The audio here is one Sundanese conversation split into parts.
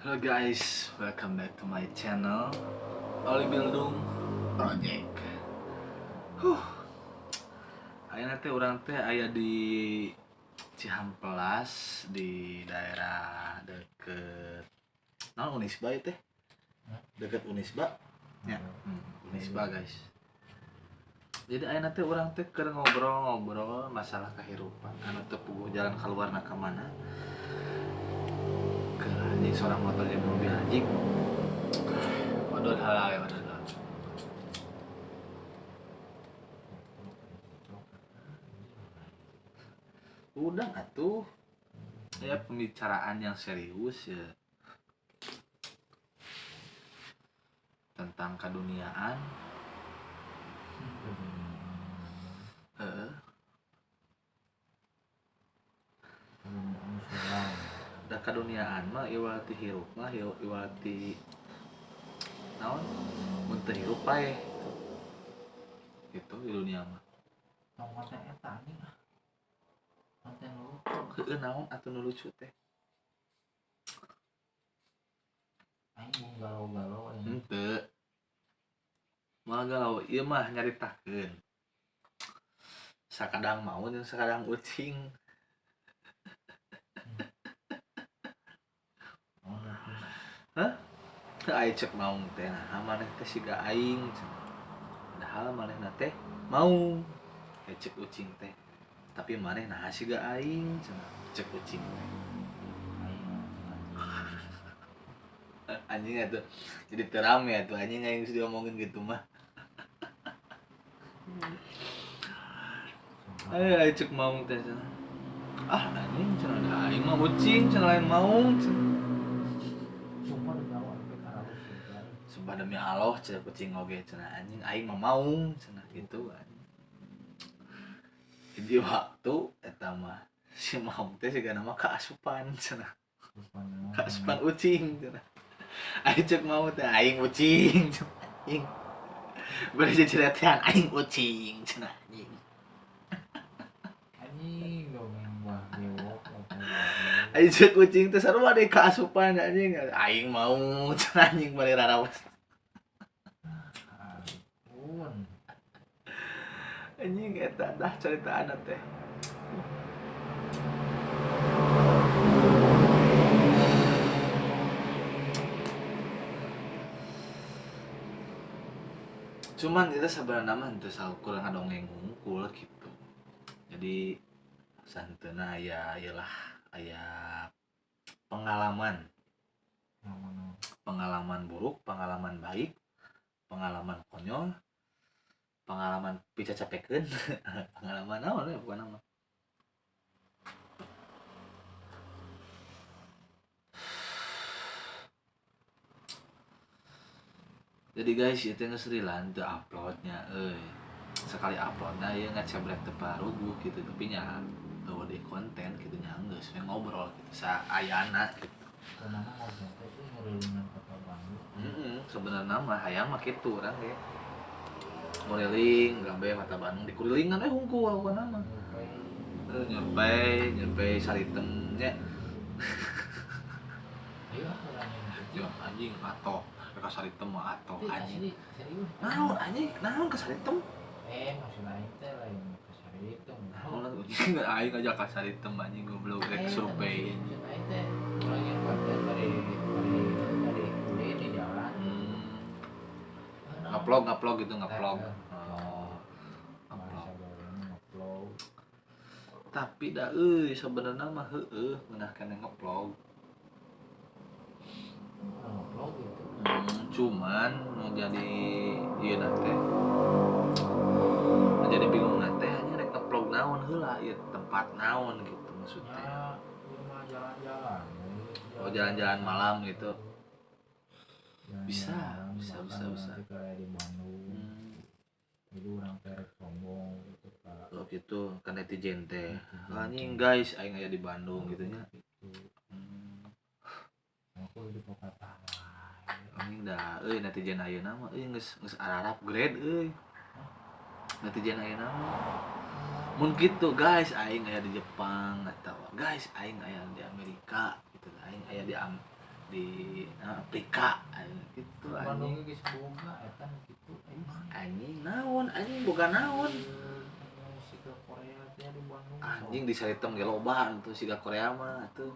Halo guys, welcome back to my channel Oli Bildung Project. Huh. Ayeuna teh urang teh aya di Cihampelas, di daerah deket naon, Unisba ieu teh? Deket Unisba? Ya, Unisba guys. Jadi ayeuna teh urang teh keur ngobrol-ngobrol masalah kehidupan anu teu puguh jalan keluarna ka mana. Ke anjing seorang motor jeung mobil anjing. Waduh halal ya, waduh halal. Udah atuh. Ya pembicaraan yang serius ya. Tentang keduniaan. Heeh. Da kaduniaan mah iwal ti hirup mah iwal ti naon? Mun teu hirup paeh. Gitu di dunia mah. Tong konten eta anjing ah. Konten lucu. Heueuh, naon atuh nu lucu teh? Aing mun galau-galau aing. Henteu. Moal galau ieu mah nyaritakeun. Sakadang maun jeung sakadang ucing. Hah? Ai cek maung teh nah maneh teh siga aing cenah. Padahal manehna teh maung. Ai cek ucing teh. Tapi maneh naha siga aing cenah. Cek ucing teh. Anjing atuh. Jadi teu rame atuh anjing aing geus diomongin gitu mah. Ai cek maung teh cenah. Ah anjing cenah da aing mah ucing cenah lain maung cenah. Sumpah demi Allah cenah kucing oge cenah anjing aing mah maung cenah gitu anjing. Jadi waktu eta mah si maung teh sigana mah kaasupan cenah. Kaasupan ucing cenah. Aing cek maung teh aing ucing cenah anjing. Bari ceceretean aing ucing cenah anjing. Anjing dongeng wah bewok. Aing cek ucing teh sarua deui kaasupan anjing. Aing maung cenah anjing bari rarawas. Ampun. Anjing eta dah ceritaan teh. Cuman itu sebenarnya mah teu saukur ngadongeng hungkul gitu. Jadi santeuna aya ieu lah, aya pengalaman. Pengalaman buruk, pengalaman baik, pengalaman konyol, pengalaman picacapekeun, pengalaman naon ya bukan nama. Jadi guys, itu geus lila teu uploadnya euy. Sekali uploadna ieu ngecebrek teu paruguh gitu, tapi nya eueuh deui konten gitu nya geus we ngobrol gitu saayana gitu. Kumaha ngobrol teh euy ngurilingan kota Bandung. Heeh, sebenarna mah hayang mah kitu urang ge. Nguriling gambe mata Bandung dikurilingan we hungkul pokona mah. Nyampe saritem nya. Ayo urang Yo anjing atoh ka saritem mah atoh anjing. Serius. Naon anjing, naon ka saritem? Maksud aing teh lain ka saritem. Naon anjing aing aja ka saritem anjing goblok rek survei. Maksud aing teh urang yang konten bari ulin di jalan. Ngupload gitu, ngupload. Oh. Ngupload. Tapi da euy sebenarnya mah heueuh ngeunah keneh ngupload. Ngupload gitu. Cuman nu jadi ieu na teh. Nu jadi bingung na teh anjing rek ngupload naon heula ieu tempat naon gitu maksudnya. Ya, ieu mah jalan-jalan. Oh, jalan-jalan malam gitu. Jalan-jalan Bisa, makan bisa, bisa. Nanti kayak di Bandung. Jadi urang teh rek sombong gitu Kak. Oh gitu, kan netizen teh. Anjing guys, aing aya di Bandung gitu nya. Gitu. Aku di kota Anjing dah euy netizen ayeuna mah euy geus ararap grade euy. Netizen ayeuna mah. Mun kitu guys, aing aya di Jepang atawa guys aing aya di Amerika gitu, aing aya di Di Afrika gitu Bandung anjing. Geus boga eta nu kitu Anjing naon anjing boga naon. Siga Korea teh di Bandung. Anjing di Saritem ge loba atuh siga Korea mah atuh.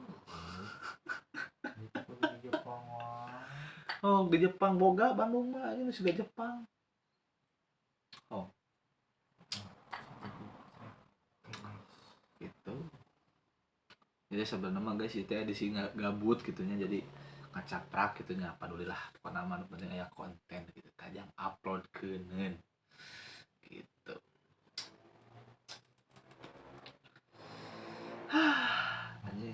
Itu di Jepang wae. Oh, di Jepang boga Bandung mah anjing siga Jepang. Oh, gitu. Jadi sebenarnya mah guys itu ya di sini gabut gitunya jadi ngacaprak gitunya padulilah pokoknya mah nu penting aya konten gitu tajam upload keuneun gitu. Anjing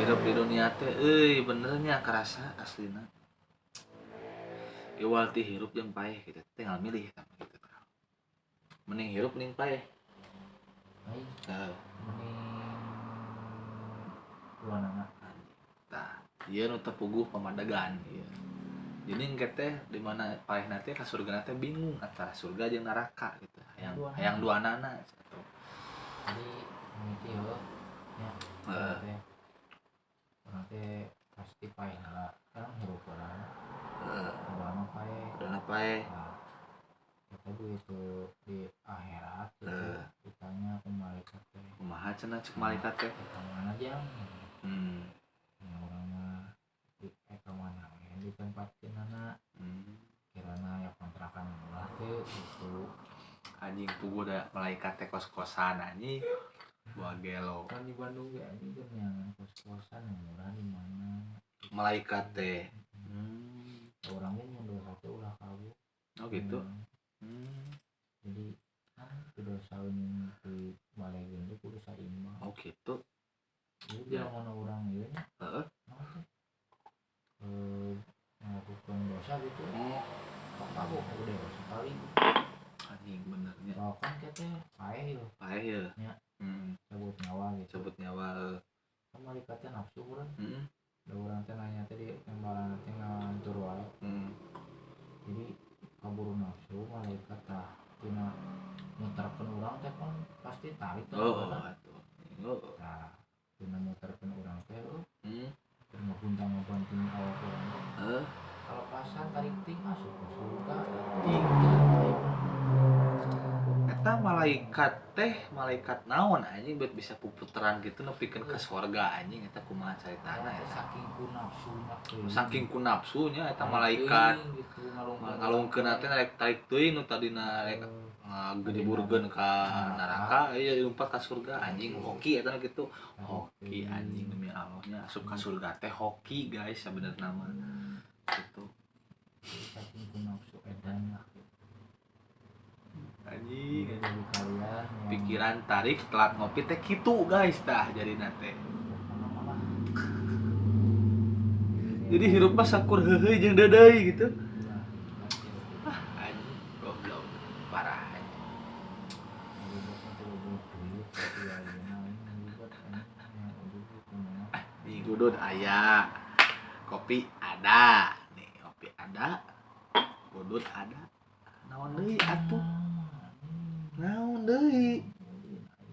hidup di dunia teh euy benernya kerasa aslina. Iwal ti hirup jeung paeh gitu tinggal milih eta mah gitu. Mending hirup mending paeh. Heeh. Mending duanana. Tah, ieu nu teu puguh pamadegan ieu. Jadi engke teh di mana paehna teh ka surgana teh bingung antara surga jeung neraka gitu. Hayang hayang duanana gitu. Jadi mimiti heuh nya. Heeh. Urang teh pasti paehna lah. Urang hirup urang. Heeh. Duana paeh. Duana paeh. Nah, eta begitu di akhirat gitu ditanya ke malaikat teh. Kumaha cenah cek malaikat teh? Ka mana jang? Nya urang mah di ka mana we ditempatkeunana. Kirana aya kontrakan murah teh gitu. Anjing puguh da malaikat teh kos-kosan anjing. Buah gelo. Kan di Bandung ge anjing teh neangan kos-kosan yang murah di mana? Malaikat teh. Urang ge mun dosa teh ulah kabur. Oh gitu. Jadi kan dosa jeung di balegeun teh kudu saimbang. Oh gitu. Jadi ya. Lamun urang ieu nya. Heeh. Melakukan dosa gitu. Kok mabuk udah sekali. Anjing benernya. Kalau kan teh paeh yo. Paeh ya. Nya. Cabut nyawa gitu. Cabut nyawa. Kan malaikatnya nafsu urang. Da urang teh nanya teh di tembalan teh ngalantur wae. Jadi kaburu nafsu malaikat tah tina muterkeun urang teh kan pasti tarik teh. Oh, atuh. Tah tina muterkeun urang teh heuh. Keur ngaguntang-ngabanting awak urang teh. Heeh. Kalepasan tarik ting masuk ke surga. Eta malaikat teh malaikat naon anjing buat bisa puputeran gitu nepikeun ka sorga anjing eta kumaha caritana eta saking ku nafsuna saking ku nafsunya eta malaikat gitu ngalungkeun teh narik tarik teuing nu tadina rek ngagejeburkeun ka neraka ieu lompat ka surga anjing hoki eta gitu hoki anjing demi Allahnya asup ka surga teh hoki guys sabenerna mah gitu saking ku nafsu edan lah anjing kalian pikiran tarik telat ngopi teh kitu guys tah jadina teh jadi hirup mah sakur heuheuy jeung deudeuy gitu ah anjing goblok parah anjing nih gudud aya kopi ada nih kopi ada gudud ada naon deui atuh naon deui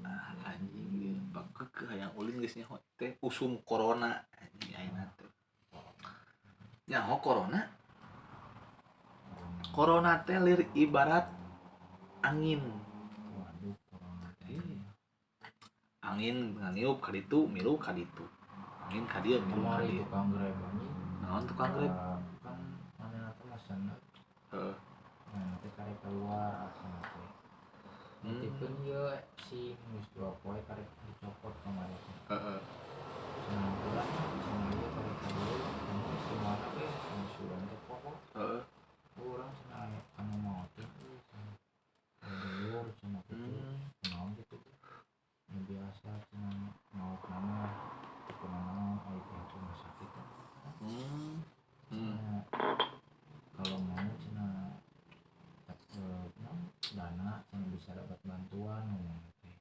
ah anjing ieu pakek hayang ulin geus nyaho teh usum corona anjing ayeuna teh nyaho corona corona teh lir ibarat angin. Waduh corona teh Angin nganiup ka ditu milu ka ditu angin ka dieu milu ka dieu tukang grab anjing naon tukang grab kan manehna teh mesenna heeh manehna teh karek keluar asana teh nitipkeun ieu si geus 2 poe karek dicopot kamari teh. Heeh. Cenah ulah cenah ieu karek ka dieu anu si mana ge cenah suran teh poho. Heeh. Urang cenah aya anu maot teh cenah. Dulur cenah kitu. Naon kitu. Nu biasa cenah maot mah teu kunaon aya pihak rumah sakit teh. Cenah kalau mau cenah dana cenah bisa dapat bantuan ngomong teh.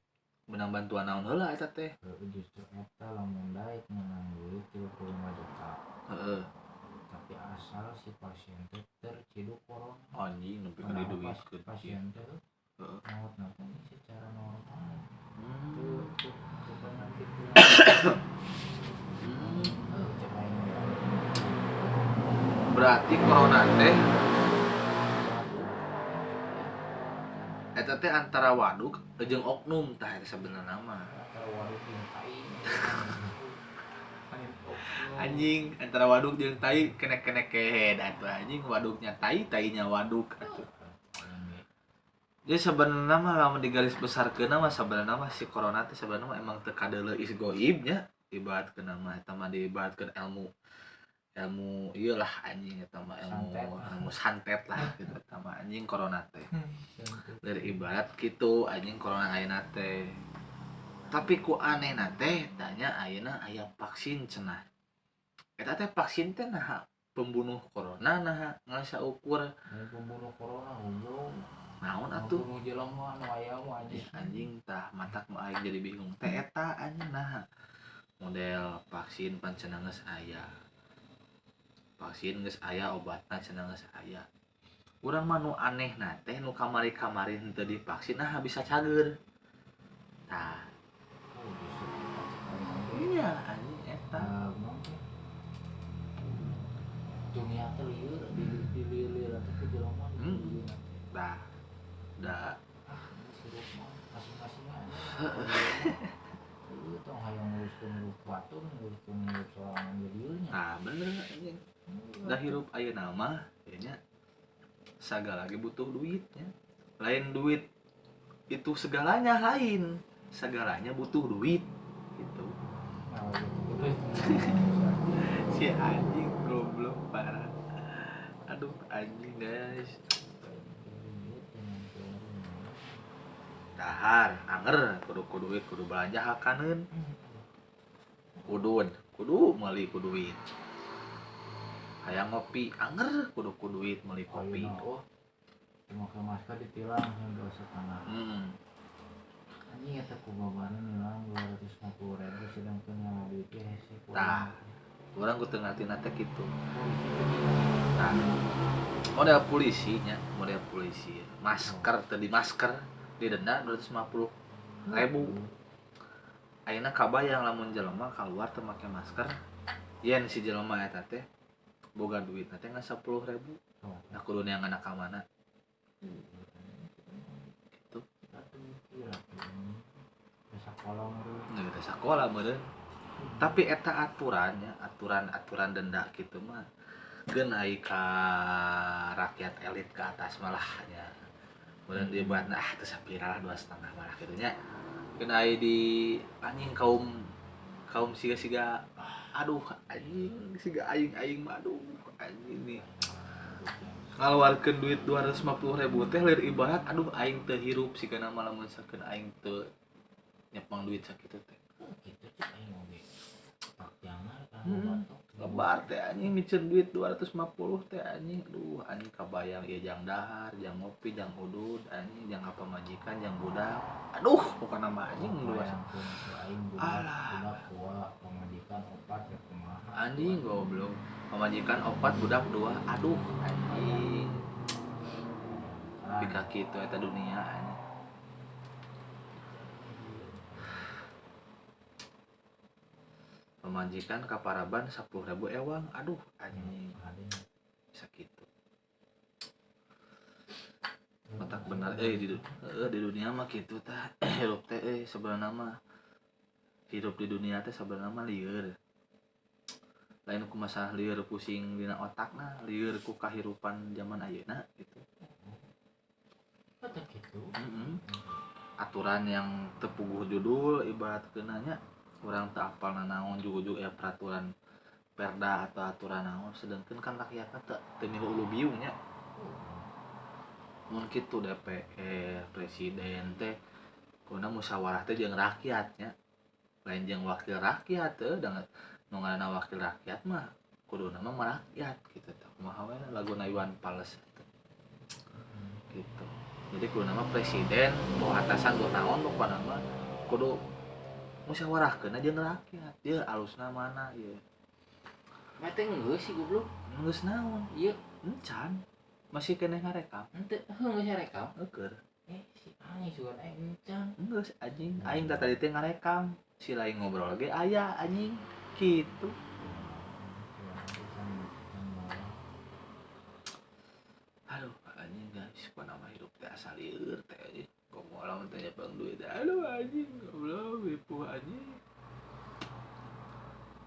Menang bantuan naon heula eta teh? Justru eta lamun daek menang duit 35 juta. Heeh. Tapi asal si pasien teh terciduk corona. Anjing nepi ka diduitkeun. Pasien teh heeh. Maotna teh secara normal. Teu teu penyakit. Berarti corona teh eta teh antara waduk jeung oknum tah eta sebenarna mah. Antara waduk jeung tai. Anjing antara waduk jeung tai kene-kene kehed atuh anjing waduknya tai tainya waduk atuh. Jadi sebenarnya mah lamun digaris besarkeun mah sebenarnya mah si corona teh sebenarnya mah emang teu kadeuleu is goib nya ibaratkeun mah eta mah diibaratkeun ilmu ilmu ieu lah anjing eta mah ilmu santet lah gitu eta mah anjing corona teh. Dari ibarat kitu anjing corona ayeuna teh. Tapi ku anehna teh tanya ayeuna aya vaksin cenah. Eta teh vaksin teh naha pembunuh corona naha ngan saukur pembunuh corona goblok. Naon atuh? Pembunuh jelema anu aya mah anjing. Anjing tah matak mah aing jadi bingung teh eta anjing naha. Model vaksin pan cenah geus aya. Vaksin geus aya obatna cenah geus aya. Urang mah nu anehna teh nu kamari-kamari henteu divaksin nah bisa cager. Tah. Iya anjing eta. Dunia teh lieur di lieur teh ku jelema. Tah. Da. Ah, hirup mah masing-masing aja. Ieu tong hayang nguruskeun hirup batur, nguruskeun hirup sorangan ge lieur nya. Tah bener anjing. Da hirup ayeuna mah nya sagala ge butuh duitnya. Lain duit itu segalanya lain. Segalanya butuh duit gitu. Si anjing goblok parah. Aduh anjing guys. Dahar anger kudu ku duit kudu belanja hakaneun. Kudun, kudu meuli ku duit. Hayang ngopi anger kudu ku duit meuli kopi. Oh. Make masker ditilang yang 2,5. Anjing eta ku babana nilang 250.000 sedangkan yang duit ge hese ku. Tah. Urang ku teu ngartina teh kitu. Tah. Model polisi nya, model polisi. Masker teu di masker didenda 250.000. Ayeuna kabayang lamun jelema kaluar teu make masker, yen si jelema eta teh boga duit teh ngan 10.000. Nah kudu neangan ka mana? Gitu. Nggak sakola meureun. Tapi eta aturannya, aturan-aturan denda kitu mah geun ai ka rakyat elit ke atas malah nya. Meureun dibuatna ah teu sapira lah 2,5 malah kitu nya. Geun ai di anjing kaum kaum siga-siga aduh anjing siga aing-aing mah aduh anjing nih. Ngaluarkeun duit 250.000 teh lir ibarat aduh aing teu hirup sigana mah lamun sakeun aing teu nyepang duit sakitu teh. Kitu cek aing oge. Pakjangan kan Lebar teh anjing miceun duit 250 teh anjing. Aduh anjing kabayang ieu jang dahar, jang ngopi, jang udud anjing, jang apa majikan, jang budak. Aduh pokona mah anjing dua. Aing budak dua, pamajikan opat ya kumaha. Anjing goblok. Pamajikan opat budak dua. Aduh anjing. Pika kitu eta dunia anjing. Pemajikan kaparaban 10.000 ewang, aduh anjing bisa gitu. Otak bener di dunia mah kitu tah. Hirup teh sebenarnya mah hirup di dunia teh sebenarnya mah lieur. Lain ku masalah lieur pusing dina otakna, lieur ku kahirupan zaman ayeuna gitu. Otak kitu. Aturan yang tepuguh judul ibarat keunanya urang teu apal nanaon jug-jug peraturan perda atau aturan naon sedangkan kan rakyatna teu milu ulu biung nya. Mun kitu DPR presiden teh kuduna musyawarah teh jeung rakyat nya. Lain jeung wakil rakyat teh da nu ngaranna wakil rakyat mah kuduna mah merakyat kitu teh. Kumaha we laguna Iwan Fals teh. Gitu. Jadi kuduna mah presiden boh atasan boh naon pokona mah kudu musyawarahkeun jeung rakyat. Ieu alusna mana ieu? Mah teh geus sih goblok. Geus naon? Ieu encan. Masih keneh ngarekam? Henteu, heuh geus ngarekam. Heueur. Si anjing sugan aing encan. Geus anjing, aing teh tadi teh ngarekam. Si lain ngobrol ge aya anjing kitu. Aduh anjing, goblok ripuh anjing.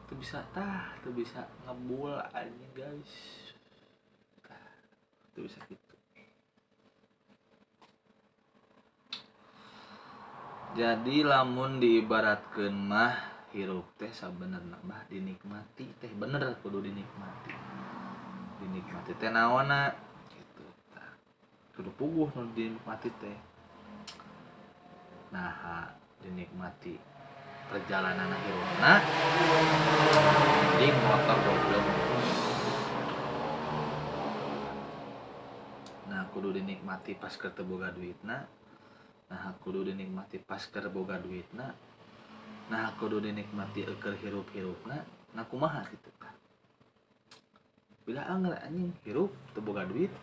Teu bisa tah, teu bisa ngebul anjing guys. Tah, teu bisa gitu. Jadi lamun diibaratkeun mah hirup teh sabenerna mah dinikmati teh bener kudu dinikmati. Dinikmati teh naonna gitu tah. Kudu puguh nu dinikmati teh. Nah, dinikmati perjalanan hirupna di motor goblok. Nah, kudu dinikmati pas keur teu boga duitna. Nah, kudu dinikmati pas keur boga duitna. Nah, kudu dinikmati keur hirup-hirupna. Nah, kumaha kitu tah. Bila anger anjing hirup teu boga duit.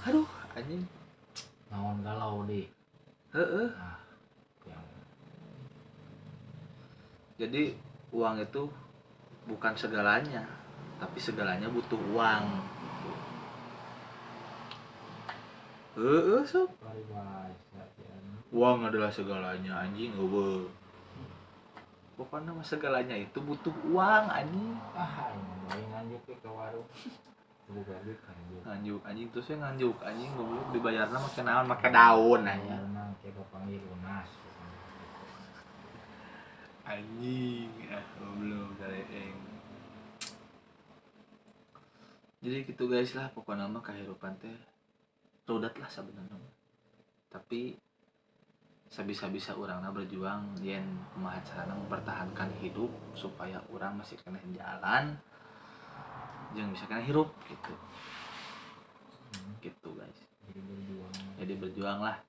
Aduh, anjing. Naon galau deh. Heeh. Nah, yang jadi uang itu bukan segalanya, tapi segalanya butuh uang gitu. Heeh, sob. Uang adalah segalanya anjing eueuh. Pokoknya mah segalanya itu butuh uang anjing. Ah, aing mah nganjuk ke warung. Boga duit nganjuk. Nganjuk anjing terus we nganjuk anjing goblok dibayarna make naon? Make daun anjing. Bayarna make papanggih lunas. Anjing, ah goblok gareeng. Jadi gitu guys lah pokoknya mah kehidupan teh rudat lah sabenerna. Tapi sabisa-bisa urangna berjuang yen kumaha carana mempertahankan hidup supaya urang masih kena jalan jeung bisa kena hirup gitu. Gitu guys. Jadi berjuang. Jadi berjuanglah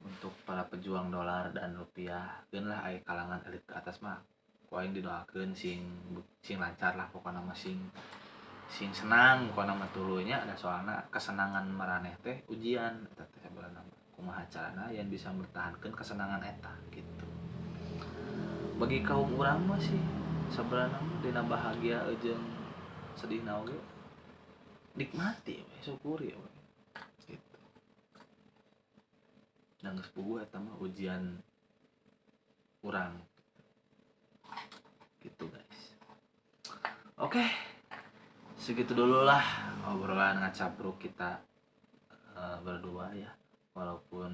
untuk para pejuang dolar dan rupiah. Keun lah aya kalangan elit ke atas mah. Ku aing didoakeun sing lancar lah pokona mah sing senang pokona mah tuluy nya da soalna kesenangan maraneh teh ujian eta teh sabenerna. Kumaha carana yang bisa mempertahankan kesenangan eta gitu. Bagi kaum urang mah sih sabenerna mah dina bahagia jeung sedihna oge nikmati we, syukuri we gitu. Dan geus puguh eta mah ujian urang gitu guys. Oke, segitu dulu lah obrolan ngacapruk kita berdua ya. Walaupun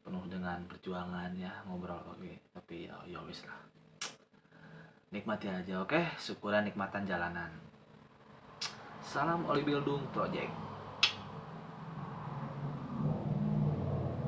penuh dengan perjuangan ya ngobrol oke, tapi ya wis lah. Nikmati aja oke, syukuran nikmatan jalanan. Salam Oli Bildung Project.